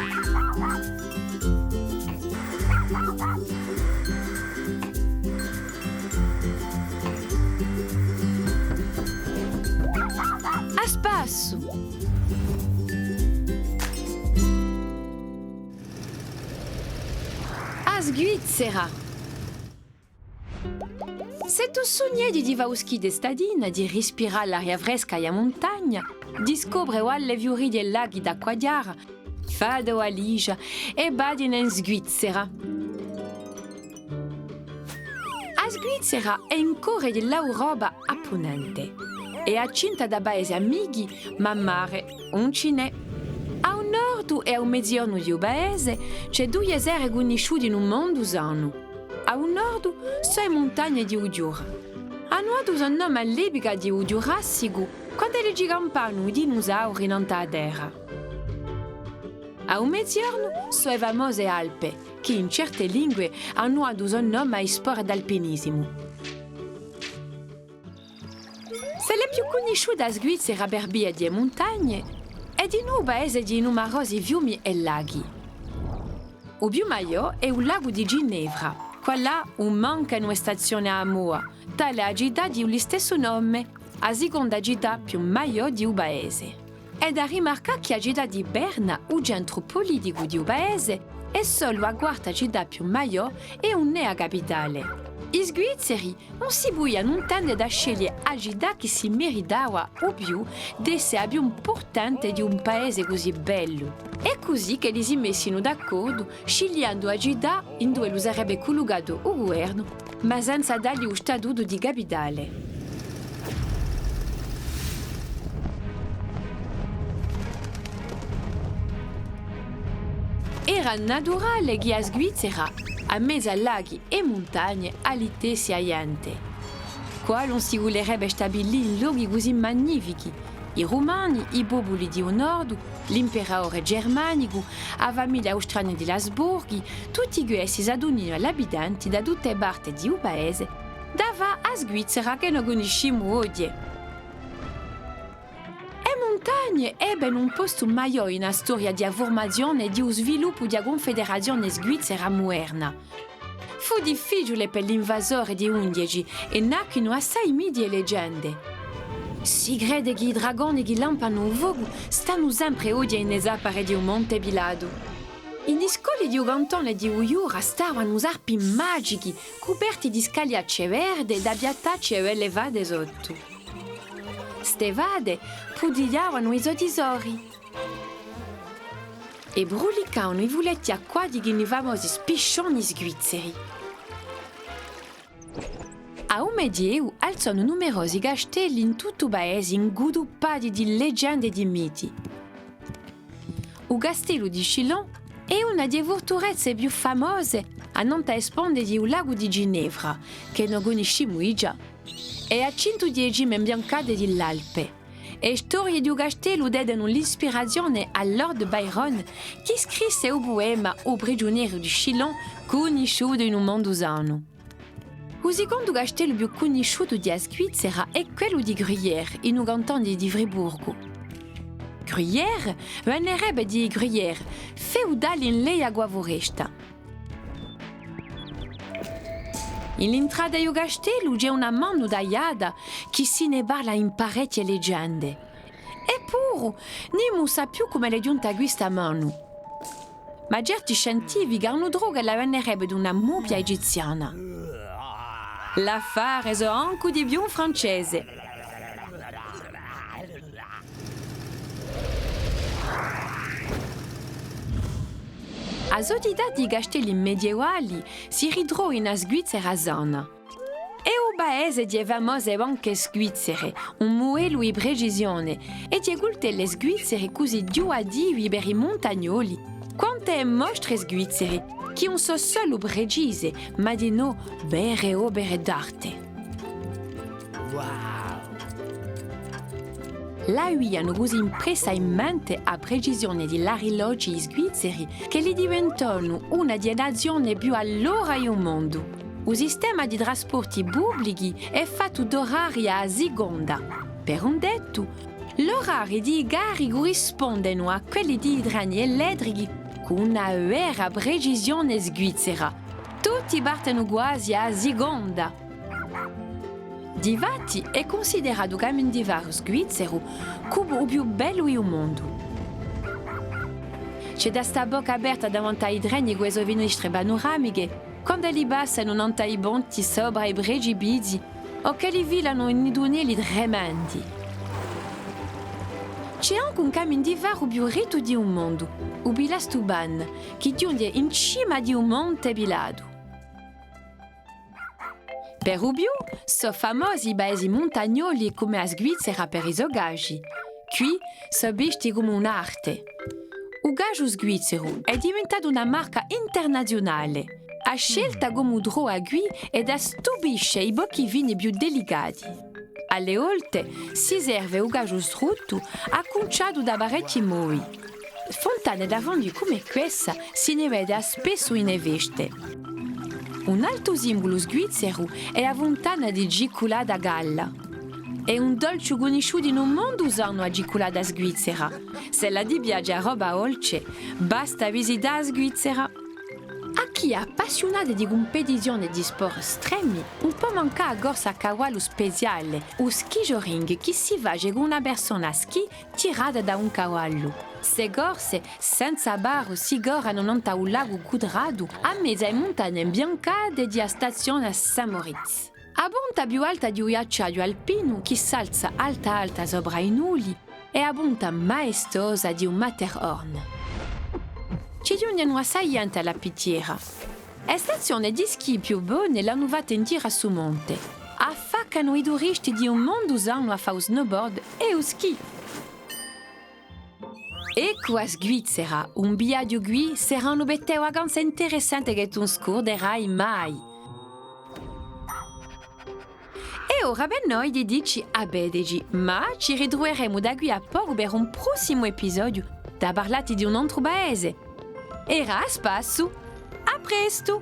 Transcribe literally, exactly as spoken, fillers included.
À spassu! A Svizzera! S'è tù sugneghji di fà u schì d'estatina, di rispirà l'aria fresca di a muntagna, di scopre valle fiurite è laghi d'acqua chjara, fà a to valisgia è vadine in Svizzera. A Svizzera hè in core di l'Europa à punente. Hè accinta da paesi amichi, ma mare ùn ci n'hè. À u nordu è à u meziornu di u paese ci hè duie serre cunnisciute in u mondu sanu. À u nordu sò e muntagne di u Jura. Anu datu u so nome à l'epica di u Ghjurassicu, quand'elli ci campavanu i dinusauri nant'à a terra. À u meziornu sò e famose Alpe, chì in certe lingue anu datu u so nome à i sport d'alpinisimu. S'ella hè più cunnisciuta a Svizzera per via di e muntagne, hè dinù u paese di numerosi fiumi è laghi. U più maiò hè u lagu di Ginevra, quallà ùn mancanu e stazione à a moda, tale a cità di u listessu nome, a siconda cità più maiò di u paese. Hè da rimarcà chì a cità di Berna, u centru puliticu di u paese, hè solu a quarta cità più maiò è ùn hè a capitale. I Svizzeri ùn si pudianu intende da sceglie a cità chì si meritava u più d'esse a più impurtante di un paese cusì bellu. Hè cusì ch'elli si messinu d'accordu scigliendu a cità induve lu sarebbe cullucatu u guvernu, ma senza dalli u statutu di capitale. Era naturale chì a Svizzera, à mezu à laghi è muntagne, allittessi a ghjente. Quale ùn si vulerebbe stabilì in lochi cusì magnifichi? I Rumani, i populi di u nordu, l'imperatore germanicu, a famiglia austriana di l'Asburghi, tutti questi s'aduninu à l'abitanti da tutte e parte di u paese, da fà a Svizzera chì no cunniscimu oghje. E muntagne ebbenu un postu maiò in a storia di a furmazione è di u sviluppu di a Cunfederazione Svizzera muderna. Fù difficiule per l'invasore di undeci è nacquinu assai miti è legende. Si crede chì i dragoni chì lampanu u focu stanu sempre oghje in e zappare di u Monte Pilatu. In i scogli di u cantone di u Jura stavanu sarpi magichi, cuperti di scagliacce verde, da piattacce belle fate sottu. Ste fate pudigliavanu i so tisori. È brulicavanu i fuletti acquatichi in i famosi spiscioni svizzeri. À u Medievu alzonu numerosi castelli in tuttu u paese, ingutuppati di legende è di miti. U castellu di Chillon hè una di e furturezze più famose annant'à e sponde di u lagu di Ginevra, chì no cunniscimu digià. Hè à centu dieci mile imbiancate di l'Alpe. E storie di u castellu dedenu l'ispirazione à Lord Byron, chì scrisse u puema U prigiuneru di Chillon, cunnisciutu in u mondu sanu. U sicondu castellu più cunnisciutu di a Svizzera hè quellu di Gruyère, in u cantone di Friburgu. Gruyère venerebbe di gruyère, feudale in leia cù a furesta. In l'intrata di u castellu ci hè una manu tagliata chì si ne parla in parechje legende. Eppuru, nimu sà più cum'ella hè ghjunta quista manu. Ma certi scientifichi anu trovu ch'ella venerebbe d'una mummia egiziana. L'affare sò ancu di più francese. A società di i castelli medievali si ritrova in a Svizzera sana. Hè u paese di e famose panche svizzere, un mudellu di precisione, è di e cultelle svizzere cusì ghjuvativi per i muntagnoli, quant'è e mostre svizzere, chì ùn sò solu precise, ma dinò vere opere d'arte. Wow! L'avianu cusì impressa in mente a precisione di l'arriloghji svizzeri ch'elli diventonu una di e nazione più à l'ora di u mondu. U sistema di trasporti publichi hè fattu d'orari à a siconda. Per un dettu, l'orari di i carri currispondenu à quelli di i treni elettrichi Una vera precisione svizzera. Tutti partenu guasi à a siconda. Difatti, hè cunsideratu u caminu di faru svizzeru cum'è u più bellu di u mondu. Ci hè da stà à bocca aperta davanti à i treni cù e so finestre panuramiche, quand'elli passanu nant'à i ponti sopra i precipizii, o ch'elli filanu in i tunnelli tremendi. Ci hè ancu un caminu di faru u più drittu di u mondu, u Pilastubban, chì ghjunghje in cima di u monte Pilatu. Per u più, sò famosi i paesi muntagnoli cum'è a Svizzera per i so casgi. Quì sò visti cum'è un'arte. U casgiu svizzeru hè diventatu una marca internaziunale. A scelta ch'omu trova quì hè da stupisce i pochi vini più delicati. À e volte si serve u casgiu struttu, accunciatu da parechji modi. Funtane da fondiu cum'è quessa si ne vede à spessu in e feste. Un altru simbulu svizzeru hè a funtana di cicculata Galla. Hè un dolciu cunnisciutu in u mondu sanu, a cicculata svizzera. S'ella ti piace a roba dolce, basta à visità a Svizzera. À chì hè appassiunatu di cumpetizione è di sport estremi, ùn pò mancà a corsa à cavallu speciale, u skijoring, chì si face cù una persona à schì tirata da un cavallu. Ste corse, senza paru, si correnu nant'à u lagu Kudratu, à mezu à e muntagne imbiancate di a stazione à Saint-Moritz. A punta più alta di u ghjacciaghju alpinu chì s'alza alta alta sopra i nuli hè a punta maestosa di u Matterhorn. Ci ghjunghjenu assai ghjente à a pittiera. E stazione di schì più bone l'anu fatte in ghjiru à stu monte. Affaccanu i turisti di u mondu sanu à fà u snowboard è u schì. Eccu a Svizzera, un viaghju quì serà una bella vacanza interessante chì tù ùn scurderai mai. È ora per noi hè di dì ci à vedeci, ma ci ritruveremu da quì à pocu per un prossimu episodiu da parlà ti di un antru paese. Era à spassu. À prestu!